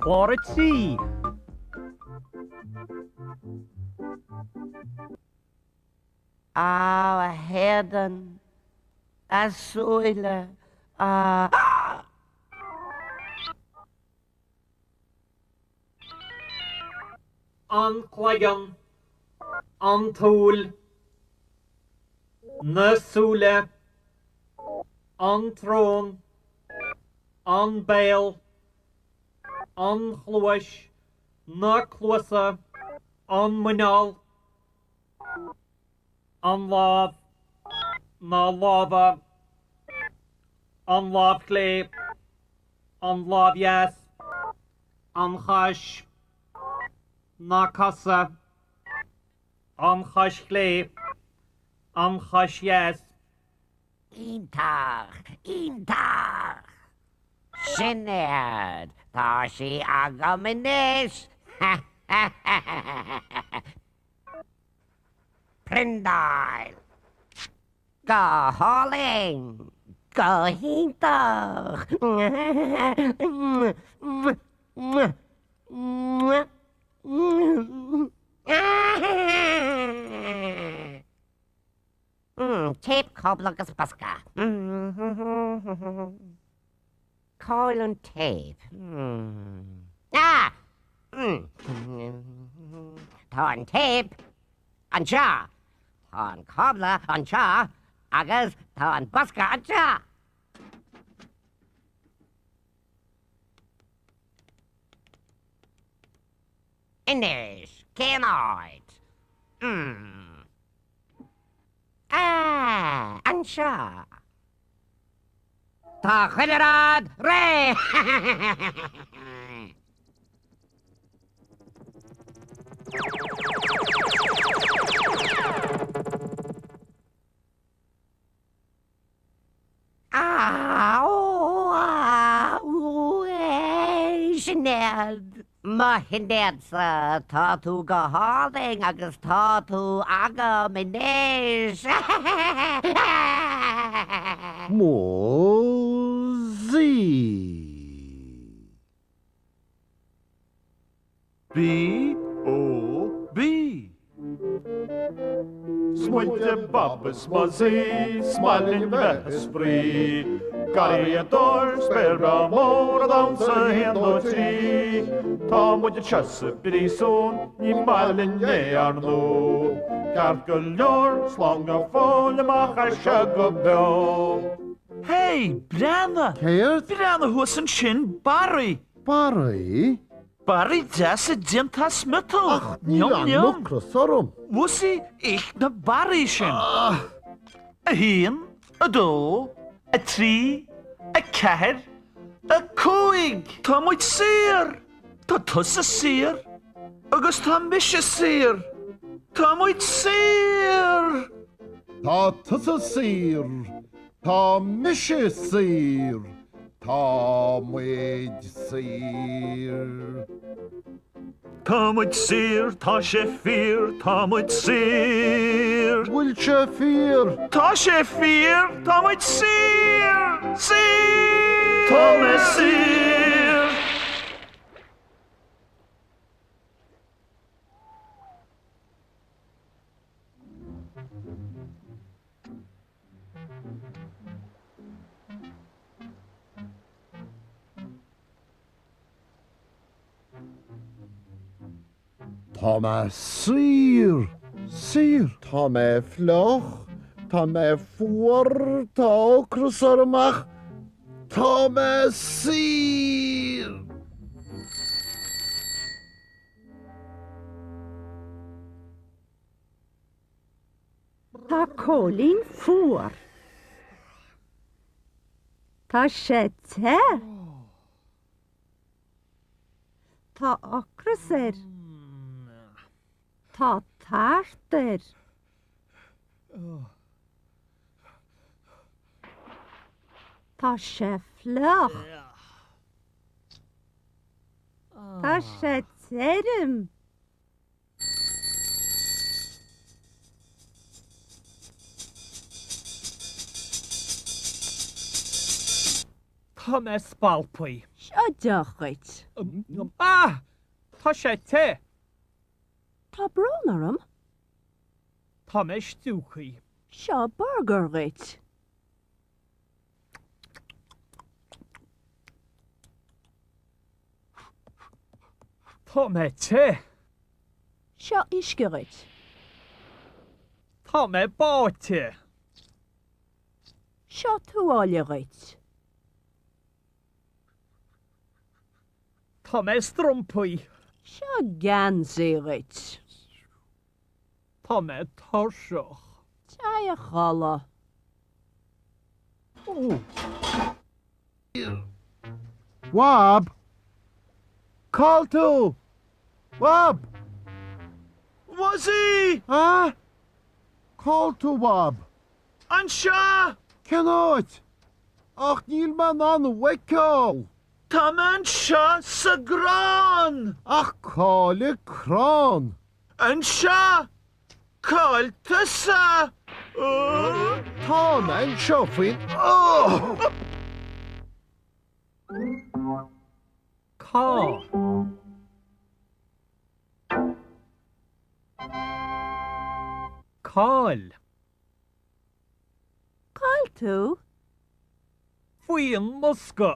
Clár 3. Á, a héadan, a súile, a. An cloigeann, an tsúil, na súile, an tsrón, an béal, an chluais, na cluasa, an muineál, an lámh, na lámha, an lámh chlé, an lámh dheas, an chois, na cosa, an chois chlé, an chois dheas. Iontach! Iontach! Sinéad, tá sí agam anois! Priondáil! Go hálainn! Go hiontach! Téip, cábla agus bosca. Cá bhfuil an téip? Ah! Tá an téip anseo, tá an cábla anseo agus tá an bosca anseo. Anois, cén áit? Hmm. Ah, anseo. Tá chuile rud réidh! Sinéad, mo Shinéadsa, tá tú go hálainn agus tá tú agam anois! Mo Z. B O B. 'S muide Bob is Muzzy, 's maith linn bheith ag spraoi. Garraíodóir, spéir bhreá mór, ag damhsa haon dó trí. Tá muid anseo sa bpríosún, ní maith linn é ar ndú. Ceart go leor, slán go fóill amach as seo go beo. Hey, breathnaigh! Céard? Breathnaigh thuas ansin, barraí! Barraí? Barraí deasa déanta as miotal! Ach níl Niam aon niam! ocras orm. Mhuise, ith na barraí sin! 1, 2, 3, 4, 5! Tá muid saor! Tá tusa saor agus tá mise saor! Tá muid saor! Tá tusa saor. Tá mise saor. Tá muid saor. Tá muid saor, tá sé fíor, tá muid saor. Bhfuil sé fíor? Tá sé fíor, tá muid saor! Saor! Tá mé saor! Tá mé saor! Saor! Tá mé fliuch, tá mé fuar, tá ocras orm ach tá mé saor! Tá Cóilín fuar. Tá sé te. Tá ocras air. Tá tart air. Tá sé fliuch. Tá sé tirim. Tá mé spalptha. Seo deoch dhuit. Ah! Tá sé te! Tá brón orm. Tá mé stiúgtha. Seo burgar dhuit. Tá mé te. Seo uisce dhuit. Tá mé báite. Seo tuáille dhuit. Tá mé strompaithe. Seo geansaí dhuit. Tá mé tuirseach. Téigh a chodladh. Bhab! Cá'il tú? Bhab! Bhuzzy! Ah? Cá'il tú, Bhab? Anseo! Cén áit? Ach níl mé in ann thú a fheiceáil! Tá mé anseo sa gcrann! Ach cá'il an crann? Anseo! Cá'il tusa? Tá mé anseo faoin. Cá. Cá'il. Cá'il tú? Faoin mbosca.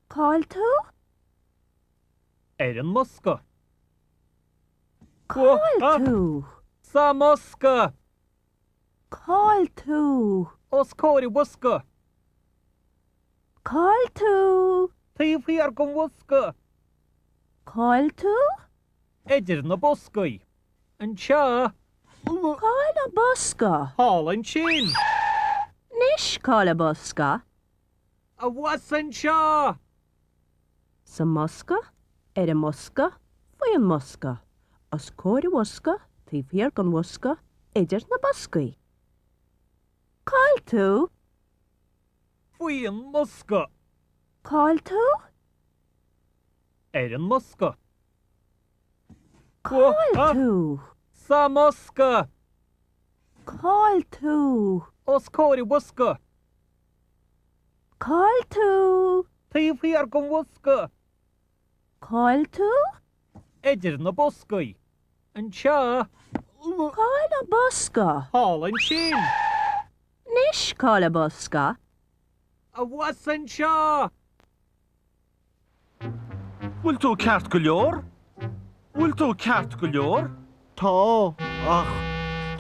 Cá'il tú? Ar an mbosca. Cá'il tú? Sa mbosca. Cá'il tú? Os comhair an bhosca. Cá'il tú? Taobh thiar den bhosca. Cá'il tú? Idir na boscaí. Anseo. Cá'il an bosca? Thall ansin. Anois cá'il an bosca? Abhus anseo. Sa mbosca, ar an mbosca, faoi an mbosca, os comhair an bhosca, taobh thiar den bhosca, idir na boscaí. Cá'il tú? Faoin mbosca. Cá'il tú? Ar an mbosca. Cá'il tú? Sa mbosca. Cá'il tú? Os comhair an bhosca. Cá'il tú? Taobh thiar den bhosca. Cá'il tú? Idir na boscaí. Anseo. Cá'il an bosca? Thall ansin. Anois cá'il an bosca? Abhus anseo. Bhfuil tú ceart go leor? Bhfuil tú ceart go leor? Tá, ach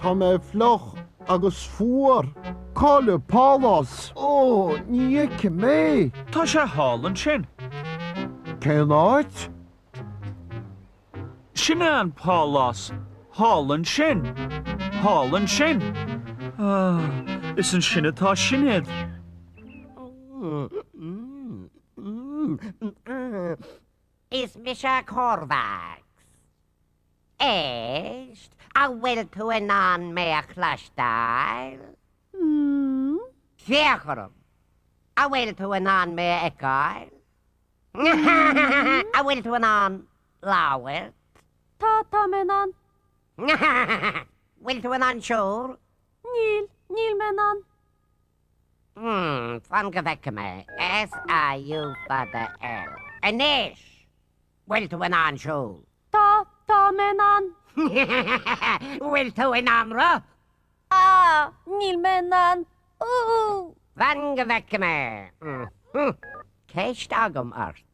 tá mé fliuch agus fuar. Cá'il an pálás? Ó, ní fheicim é. Tá sé thall ansin. Cén áit? Sin é an pálás. Thall ansin. Thall ansin. Ah, is ansin atá Sinéad. Is mise Corvax. Éist, an bhfuil tú in ann mé a chloisteáil? Féach orm. An bhfuil tú in ann mé a fheiceáil? An bhfuil tú in ann labhairt? Tá, tá mé in ann. Bhfuil tú in ann siúl? Níl, níl mé in ann. Hmm, fan go bhfeice mé. S A U fada L. Anois! Bhfuil tú in ann siúl? Tá, tá mé in ann. Bhfuil tú in ann rith? Ah, níl mé in ann. Úú! Fan go bhfeice mé. Ceist agam ort.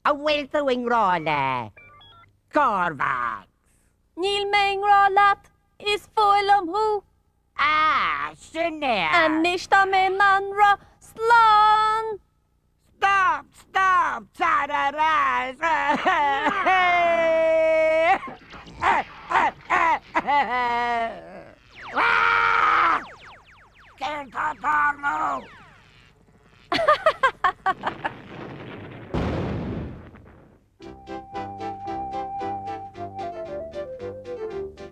An bhfuil tú i ngrá le Corvax? Níl mé i ngrá leat, is fuath liom thú. Ah, sin é. Anois tá mé in ann rith. Slán! Stop! Stop! Tar ar ais! Céard tá ag tarlú?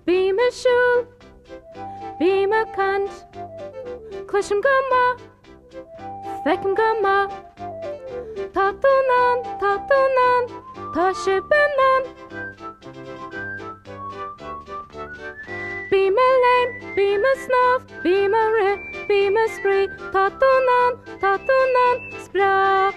Bím ag siúl, bím ag caint, cloisim go maith, feicim go maith. Tá tú in ann, tá tú in ann, tá sibh in ann. Bím ag léim, bím ag snámh, bím ag rith, bím ag spraoi, tá tú in ann, tá tú in ann, is breá.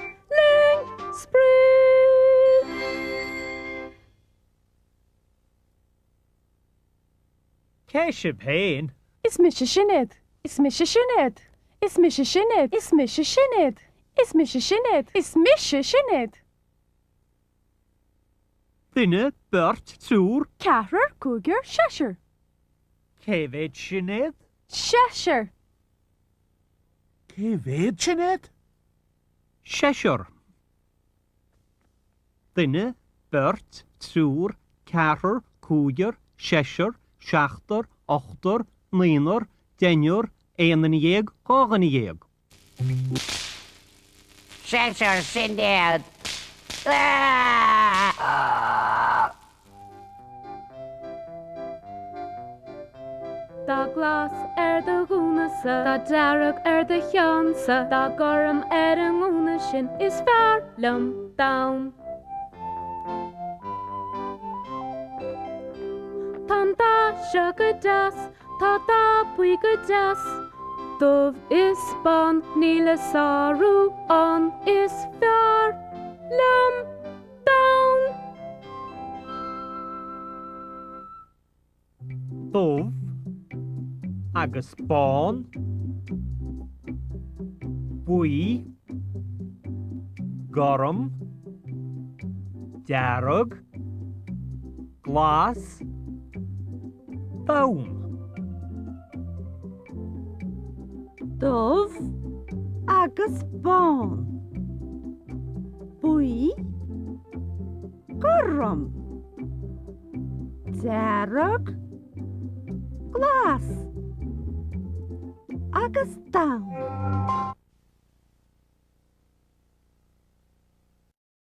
Cé sibh féin? Is mise Sinéad. Is mise Sinéad. Is mise Sinéad. Is mise Sinéad. Is mise Sinéad. Is mise Sinéad. Duine, beirt, triúr. Ceathrar, cúigear, seisear. Cé mhéad Sinéad? Seisear. Cé mhéad Sinéad? Seisear. Duine, beirt, triúr, ceathrar, cúigear, seisear, seachtar, ochtar, naonúr, deichniúr, aon duine dhéag, dhá dhuine dhéag. Seisear Sinéad. Dath glas ar do ghúna-sa, dath dearg ar do cheannsa, dath gorm ar an ngúna sin is fearr liom donn. Tá an dath seo go deas, tá dath buí go deas, dubh is bán, níl a sárú ann, is fearr liom donn. Dubh agus bán, buí, gorm, dearg, glas, donn. Dubh agus bán, buí, gorm, dearg, glas agus donn.